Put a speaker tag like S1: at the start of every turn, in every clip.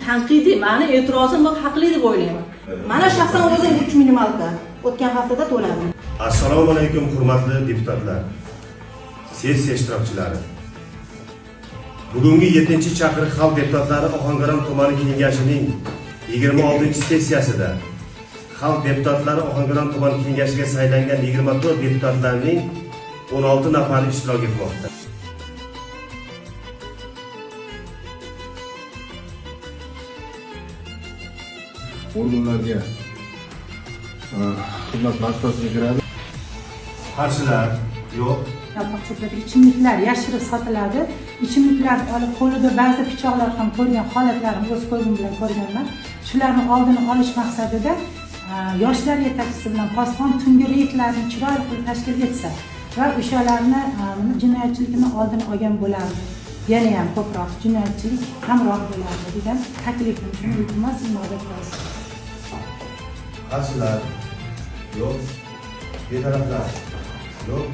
S1: Tanqidiy mani e'tirozim va haqli deb o'ylayman.
S2: Mana shaxsan o'zim 3 минималка o'tgan haftada to'ladim.
S3: Assalomu alaykum, hurmatli deputatlar, sessiya ishtirokchilari. Bugungi 7-chaqiriq xalq deputatlari Ohangaron tumani kengashining 26-sessiyasida xalq deputatlari Ohangaron tumani kengashiga saylangan 24 deputatlarning 16 nafari ishtirok etmoqda.
S4: Organlarga xizmat vazifasiga kiradi.
S3: Qarshilar yo'q.
S5: Yalpoq ichimliklar yashirib sotiladi. Ichimliklarni olib, qo'lida ba'zi pichoqlar ham ko'rgan holatlarini o'z ko'zim bilan ko'rganman. Shularni oldini olish maqsadida yoshlar yetakchisi bilan posbon tungi reydlarni chiroyli qilib tashkil etsa va o'shalarni jinoyatchilikni oldini olgan bo'lardi. Yana ham ko'proq jinoyatchilik kamroq bo'lardi degan taklifim. Shuni iltimos inobatga olsin.
S3: Qarshilar yo'q. Betaraflar yo'q.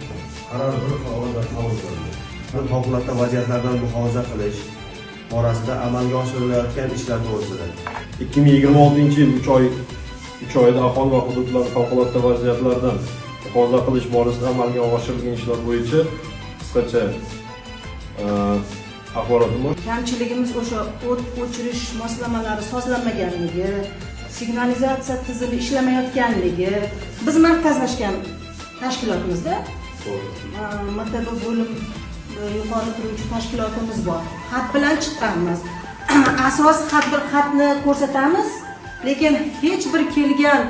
S3: Qaror bir xil ovozda qabul qilindi. Favqulodda vaziyatlardan muhofaza qilish borasida amalga oshirilayotgan ishlar to'g'risida.
S6: 2026 yil 3 oyda aholi va hududlarni favqulodda vaziyatlardan muhofaza qilish borasida amalga oshirilgan ishlar bo'yicha qisqacha axborotim bor.
S2: Kamchiligimiz o'sha o't o'chirish moslamalari sozlanmaganligi, signalizatsiya tizimi ishlamayotganligi. Biz markazlashgan tashkilotimizda MTB bo'lim yuqori turuvchi tashkilotimiz bor. Xat bilan chiqqanmiz. Asos xat, bir xatni ko'rsatamiz, lekin hech bir kelgan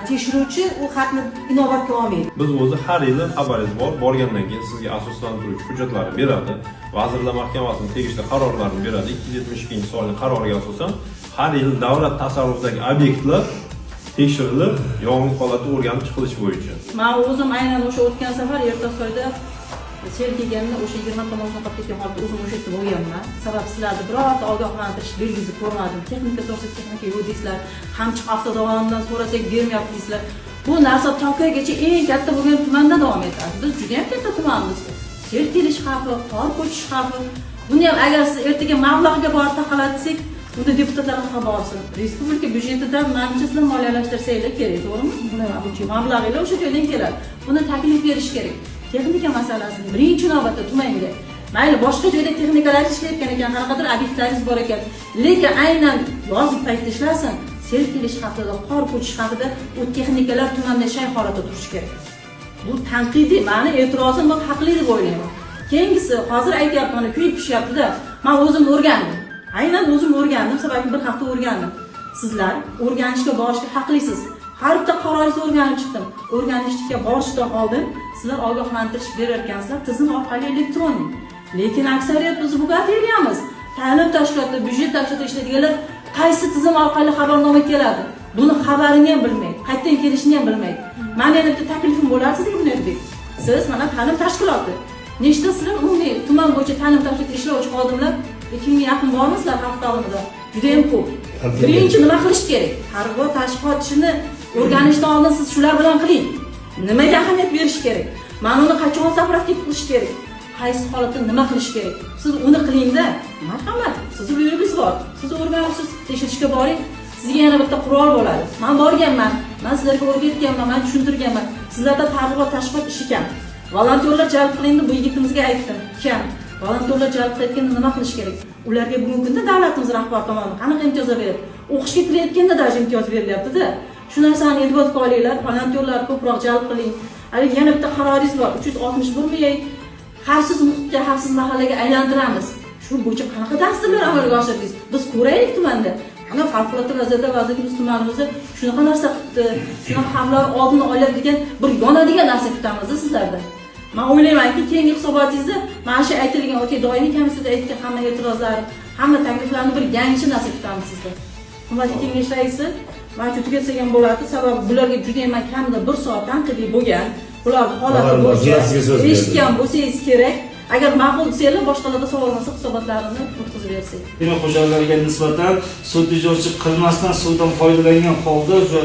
S2: tekshiruvchi u xatni inobatga olmaydi.
S6: Biz o'zi har yili, xabaringiz bor, borgandan keyin sizga asoslantiruvchi hujjatlarni beradi. Vazirlar Mahkamasining tegishli qarorlarini beradi. 272-sonli qarorga asosan har yil davlat tasarrufidagi obyektlar tekshirilib, yong'in holati o'rganib chiqilishi bo'yicha.
S1: Man o'zim aynan o'sha o'tgan safar Ertasoyda sel kelganda o'sha 20 ta mashina qolib ketgan holatda o'zim o'sha yerda bo'lganman. Sabab sizlarni birorta ogohlantirish belgisi ko'rmadim. Texnika so'rasak, texnika yo'q deysizlar. Qamchiq avtodavonidan so'rasak, bermayapti deysizlar. Bu narsa Tokaygacha eng katta bo'lgan tumanda davom etadi. Biz juda ham katta tumanmiz. Sel kelish xavfi, qor ko'chish xavfi. Buni ham agar siz ertaga mablag'ga borib taqalatsak, unda deputatlar ham borsin. Respublika byudjetidan manimcha sizlar moliyalashtirsanglar kerak, to'g'rimi? Mablag'inglar o'sha joydan keladi. Buni taklif berish kerak. Texnika masalasini birinchi navbatda tumanga. Mayli, boshqa joyda texnikalar ishlayotgan ekan, qanaqadir obyektlaringiz bor ekan. Lekin aynan yozgi paytda ishlasin. Sel kelish xavfida, qor ko'chish xavfida u texnikalar tumanda shay holatda turishi kerak. Bu tanqidiy mani e'tirozim va haqli deb o'ylayman. Keyingisi, hozir aytyapti, mana kuyib pishyapti-da. Man o'zim o'rgandim. Aynan o'zim o'rgandim, sababi bir hafta o'rgandim. Sizlar o'rganishga borishga haqlisiz. Har bitta qaroringizni o'rganib chiqdim. O'rganishga borishdan oldin sizlar ogohlantirish berar ekansizlar tizim orqali, elektron. Lekin aksariyat biz buxgalteriyamiz. Ta'lim tashkilotida, byudjet tashkilotida ishlaydiganlar qaysi tizim orqali xabarnoma keladi? Buni xabarini ham bilmaydi, qayerdan kelishini ham bilmaydi. Mani endi bitta taklifim bo'lardi sizga, Bunyodbek. Siz mana ta'lim tashkiloti. Nechta sizlar umumiy tuman bo'yicha ta'lim tashkilotida ishlovchi xodimlar 2000 ga yaqin bormi sizlar xalq ta'limida? Juda ham ko'p. Birinchi nima qilish kerak? Targ'ibot tashkilotchini o'rganishdan oldin siz shular bilan qiling. Nimaga ahamiyat berish kerak? Mana uni qachon заправка qilish kerak? Qaysi holatda nima qilish kerak? Siz uni qilingda. Marhamat, sizni buyrug'ingiz bor. Siz o'rganibsiz, tekshirishga boring. Sizga yana bitta qurol bo'ladi. Men borganman, men sizlarga o'rgatganman, men tushuntirganman. Sizlarda targ'ibot tashkilot ishi kam. Volontyorlar jalb qiling deb bu yigitimizga aytdim. Kam. Volontyorlar jalb qilayotganda nima qilish kerak? Ularga bugungi kunda davlatimiz rahbari tomonidan qanaqa imtiyozlar beryapti? O'qishga kirayotganda даже imtiyoz berilyapti-da. Shu narsani e'tiborga olinglar, volontyorlar ko'proq jalb qiling. Haligi yana bitta qaroringiz bor, 361 ming xavfsiz muhitga, xavfsiz mahallaga aylantiramiz. Shu bo'yicha qanaqa dasturlar amalga oshirdingiz? Biz ko'raylik tumanda. Ana favqulodda vaziyatlar vazirligi biz tumanimizda shunaqa narsa qilibdi, shunaqa xavflar oldini oladi degan bir yonadigan narsa kutamiz sizlardan. Man o'ylaymanki, keyingi hisobotingizda mana shu aytilgan, o'tgan doimiy komissiyada aytgan hamma e'tirozlar, hamma takliflarni bir yangicha narsa kutamiz sizdan. Hurmatli kengash raisi, man shu tugatsak ham bo'ladi, sababi bularga juda ham kamida bir soat tanqidiy bo'lgan. Bular holati
S3: To'g'ri,
S1: bo'yicha
S3: sizga so'z berdim.
S1: eshitgan bo'lsangiz kerak. Agar ma'qul desanglar, boshqalarda savol bo'lsa, hisobotlarini o'tkazib bersak.
S7: Fermer xo'jaliklariga nisbatan sud ijrochi qilmasdan suvdan foydalangan holda o'sha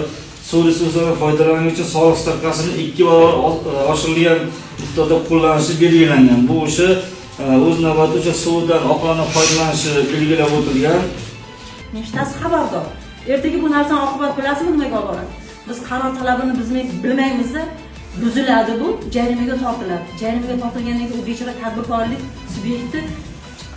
S7: suv resurslaridan foydalanish uchun soliq stavkasini 2 barobar oshirilgan miqdorda qo'llanishi belgilangan. Bu o'sha o'z navbatida o'sha suvdan oqilona foydalanishi belgilab o'tilgan.
S1: Nechtasi xabardor? Ertaga bu narsani oqibati bilasizmi nimaga olib boradi? Biz qaror talabini bilmaymizda, buziladi bu, jarimaga tortiladi. Jarimaga tortilgandan keyin u bechora tadbirkorlik subyekti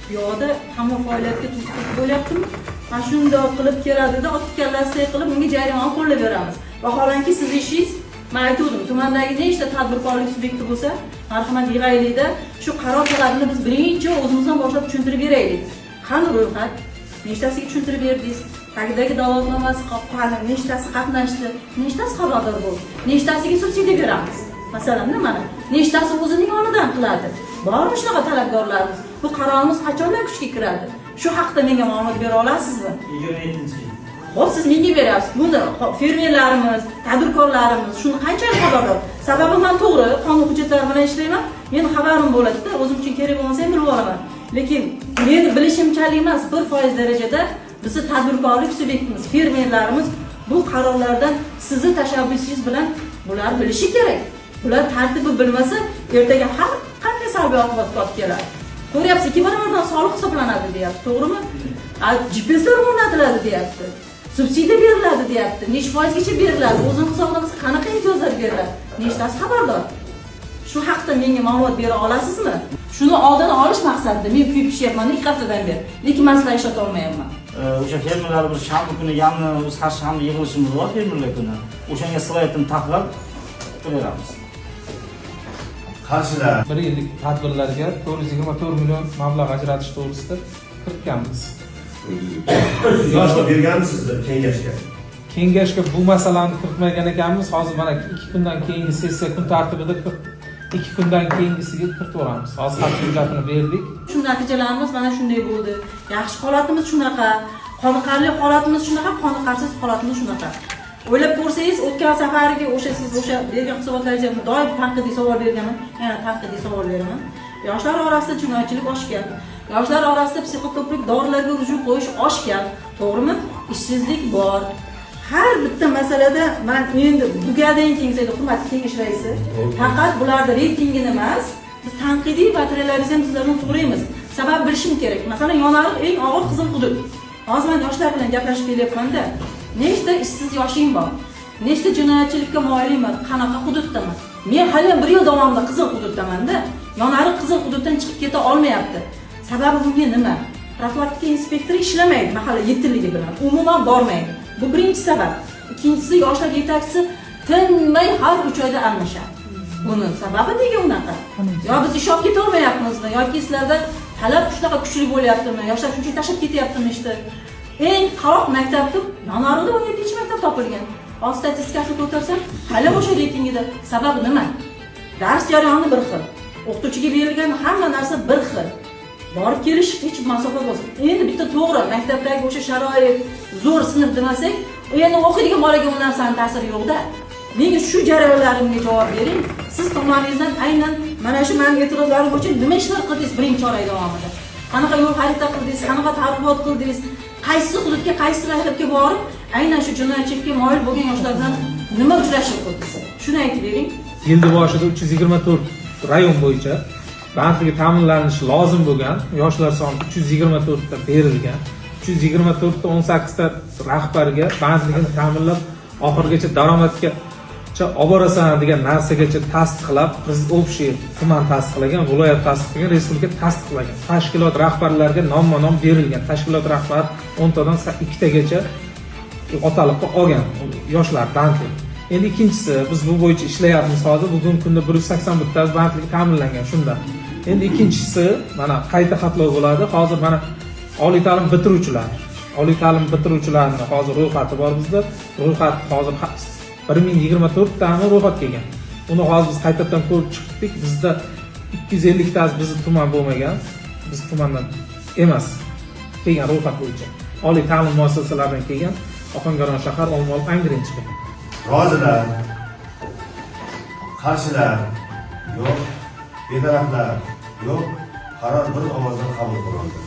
S1: bu yoqda hamma faoliyatga to'siq bo'lyaptimi? Mana shundoq qilib keladida, ot kallasidek qilib unga jarimani qo'llab beramiz. Vaholanki siz ishingiz, man aytgandim, tumandagi nechta tadbirkorlik subyekti bo'lsa, marhamat yig'aylikda, shu qaror talabini biz birinchi o'zimizdan boshlab tushuntirib beraylik. Qani ro'yxat? Nechtasiga tushuntirib berdingiz? Tagidagi dalolatnomasi qani? Nechtasi qatnashdi? Nechtasi xabardor bo'ldi? Nechtasiga subsidiya beramiz? Masalan, nimani? Nechtasi o'zining yonidan qiladi? Bormi shunaqa talabgorlarimiz? Bu qarorimiz qachondan kuchga kiradi? Shu haqda menga ma'lumot bera olasizmi?
S7: 27-yil.
S1: Xo'p, siz menga beryapsiz. Buni fermerlarimiz, tadbirkorlarimiz shuni qanchalik xabardor? Sababi men to'g'ri qonun hujjatlari bilan ishlayman. Meni xabarim bo'ladi-da, o'zim uchun kerak bo'lmasa ham bilib olaman. Lekin meni bilishimchalik emas, 1% darajada bizni tadbirkorlik subyektimiz, fermerlarimiz bu qarorlardan sizni tashabbusingiz bilan bular bilishi kerak. Bular tartibi bilmasa, ertaga har qanday salbiy oqibatga olib keladi. Ko'ryapsiz, 2 barobardan soliq hisoblanadi deyapti, to'g'rimi? GPSlar o'rnatiladi deyapti. Subsidiya beriladi deyapti. Necha foizgacha beriladi? O'zini hisobidan qilsa qanaqa imtiyozlar beriladi? Nechtasi xabardor? Shu haqda menga ma'lumot bera olasizmi? Shuni oldini olish maqsadida men kuyib pishyapman 2 haftadan beri. Lekin man sizlarga ishlata olmayapman.
S7: O'sha fermerlar bir shanba kuni yangi biz har shanba yig'ilishimiz bor, fermerlar kuni. O'shanga slaydni taxlab beramiz.
S3: Qarshilar?
S8: Bir yillik tadbirlarga 424 million mablag' ajratish to'g'risida kiritganmiz.
S3: Yoshlar berganmisiz kengashga?
S8: Kengashga bu masalani kiritmagan ekanmiz. Hozir mana 2 kundan keyingi sessiya kun tartibida 2 kundan keyingisiga kiritib yuboramiz. Hozir xat hujjatini berdik.
S1: Shu natijalarimiz mana shunday bo'ldi. Yaxshi holatimiz shunaqa, qoniqarli holatimiz shunaqa, qoniqarsiz holatimiz shunaqa. O'ylab ko'rsangiz, o'tgan safargi o'sha siz o'sha bergan hisobotlaringizga doim tanqidiy savol berganman, yana tanqidiy savol beraman. Yoshlar orasida jinoyatchilik oshgan. Yoshlar orasida psixotropik dorilarga ruju qo'yish oshgan, to'g'rimi? Ishsizlik bor. Har bitta masalada man endi bu galdan keyin sizga, hurmatli kengash raisi, faqat bularni reytingini emas, biz tanqidiy batareyalarimizni ham sizlardan so'raymiz. Sabab bilishim kerak. Masalan, Yonariq eng og'ir qizil hudud. Hozir men yoshlar bilan gaplashib kelyapman-da. Nechta ishsiz yoshing bor? Nechta jinoyatchilikka moyilman? Qanaqa hududdaman? Men hali ham bir yil davomida qizil hududdaman-da. Yonariq qizil hududdan chiqib keta olmayapti. Sababi bunga nima? Profilaktika inspektori ishlamaydi mahalla yetiligi bilan. Umuman bormaydi. Bu birinchi sabab. Ikkinchisi, yoshlar yetakchisi tinmay har 3 oyda almashadi. Buni sababi nega unaqa? Yo biz ish olib ketolmayapmizmi yoki sizlarda talab shunaqa kuchli bo'lyaptimi? Yoshlar shunchaki tashlab ketyaptimi ishni? Eng qaloq maktabni Yonariqda 17-maktab topilgan. Hozir statistikasini ko'tarsam, hali o'sha reytingida. Sababi nima? Dars jarayoni bir xil. O'qituvchiga berilgan hamma narsa bir xil. Borib kelish hech masofa bo'lsin. Endi bitta to'g'ri, maktabdagi o'sha sharoit zo'r sinf demasak, endi o'qiydigan bolaga u narsani ta'siri yo'q-da. Menga shu jarayonlarimga javob bering. Siz tomoningizdan aynan mana shu meni e'tirozlarim bo'yicha nima ishlar qildingiz birinchi oy davomida? Qanaqa yo'l xarita qildingiz, qanaqa targ'ibot qildingiz? Qaysi hududga, qaysi maktabga borib, aynan shu jinoyatchilikka moyil bo'lgan yoshlar bilan nima uchrashuv qildingiz? Shuni aytib bering.
S8: Yilni boshida 324 rayon bo'yicha bandligi ta'minlanishi lozim bo'lgan yoshlar soni 324 ta berilgan. 324 ta 18 ta rahbarga bandligini ta'minlab, oxirigacha daromadgacha olib borasan degan narsagacha tasdiqlab, общий tuman tasdiqlagan, viloyat tasdiqlagan, respublika tasdiqlagan. Tashkilot rahbarlariga nomma-nom berilgan. Tashkilot rahbari 10 tadan 2 tagacha otaliqqa olgan yoshlar bandlik. Endi ikkinchisi, biz bu bo'yicha ishlayapmiz hozir. Bugungi kunda 181 tasi bandligi ta'minlangan shunda. Endi ikkinchisi, mana qayta xatlov bo'ladi. Hozir mana oliy ta'lim bitiruvchilar, oliy ta'lim bitiruvchilarni hozir ro'yxati bor bizda. Ro'yxat hozir 1024 tani ro'yxat kelgan. Uni hozir biz qaytadan ko'rib chiqdik. Bizda 250 tasi bizni tuman bo'lmagan, biz tumandan emas kelgan ro'yxat bo'yicha. Oliy ta'lim muassasalaridan kelgan Ohangaron shahar, Olmaliq, Angren chiqqan.
S3: Rozilar? Qarshilar? Yo'q. Betaraflar? Yo'q. Qaror bir ovozdan qabul qilindi.